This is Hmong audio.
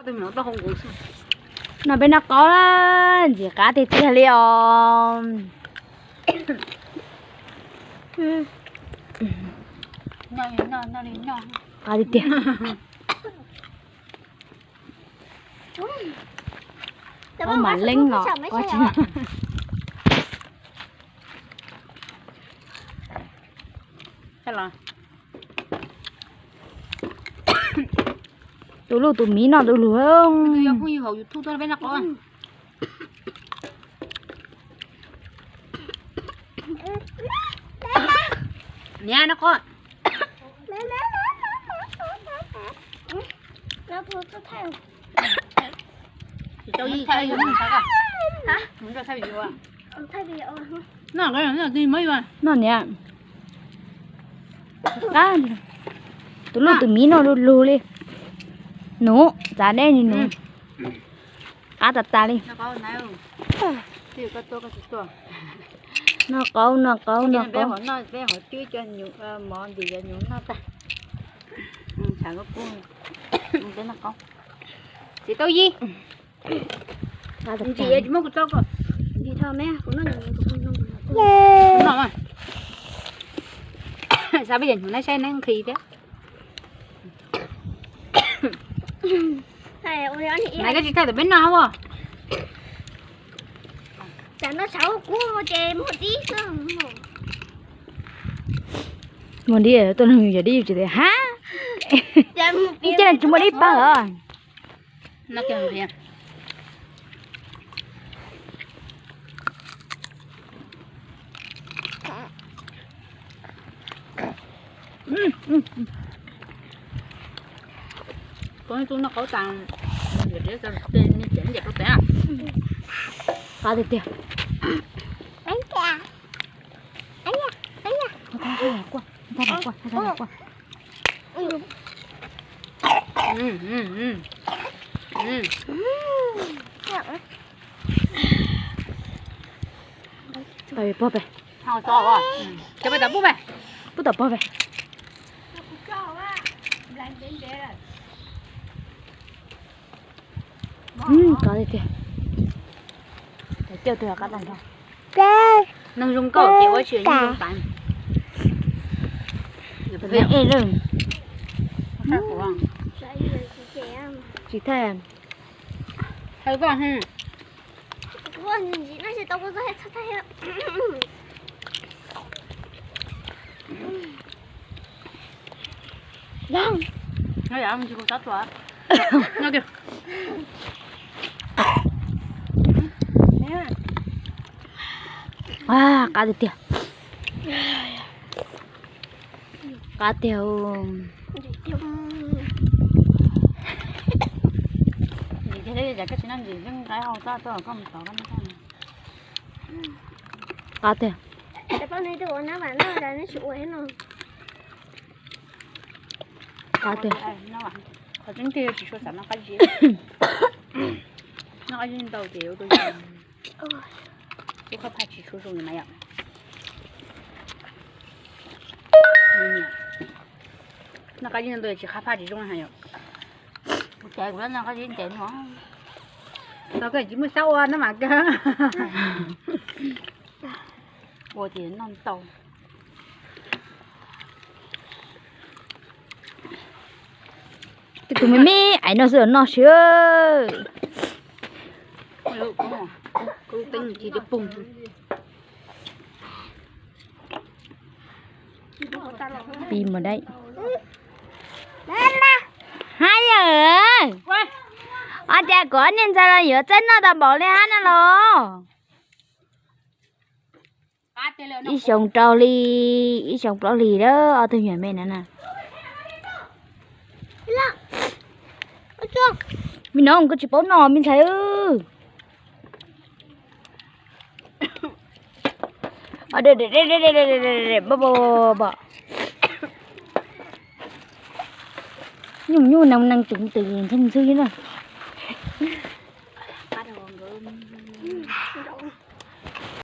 No peb noj qaub na, ntxim qab tiag tiag li os. Qab tiag tiag. Ua mam leeb os. Tus luj tus miv noj du lug. Niam no qo. No niam. Qab, tus luj tus miv noj du lug li. Nub txav deb ni nub. Qab tas tas li. Noj qaub, noj qaub, noj qaub. Txiv tau yi. Ntsim tsis muab kuv tso kom. Noj mas. Xav peb yam hnyuv na saib neb nqhis thiab. Nais koj tsis thaij tam peb noj hab. Muaj dib tuaj nug yog dib tsis tias hab. Ua cas tsis muaj dib pab os. Koj tus noj qaub tas, qab tiag tiag. Pub tom pog pem. Kov tiag tiag. Neeg zoo nkauj ces ua tsis zoo tas. Tsis thaij. Qab tiag tiag. Qab tiag. Qab tiag. Qab tiag. Qhov tseeb tiag tsis tshua xav noj qab zib. Noj qab zib ntau ces ua rau yus lub qhab phaj tsis tshua zoo mas yom. Noj qab zib ntau tsis qhab phaj tsis zoo na yom. Kuv caiv kuv noj qab zib ntev no. Tau koj tsis muaj xyab ua noj mas kawg. Ua ces noj ntau. Tej tus me me ais no xwb los noj siab. Pi mus dai. Hab yawm, ua cas kuv ob niag ntxhais los yuav txawj noj tau npaum li hab no los? Ib xyoo rau hli, ib xyoo plaub hlis lawm ob tug nyuam me na na. Me nov koj tsis paub noj me ntxhais. Nyuj nyuj nees nees tus tus ntxhw ntxhw na.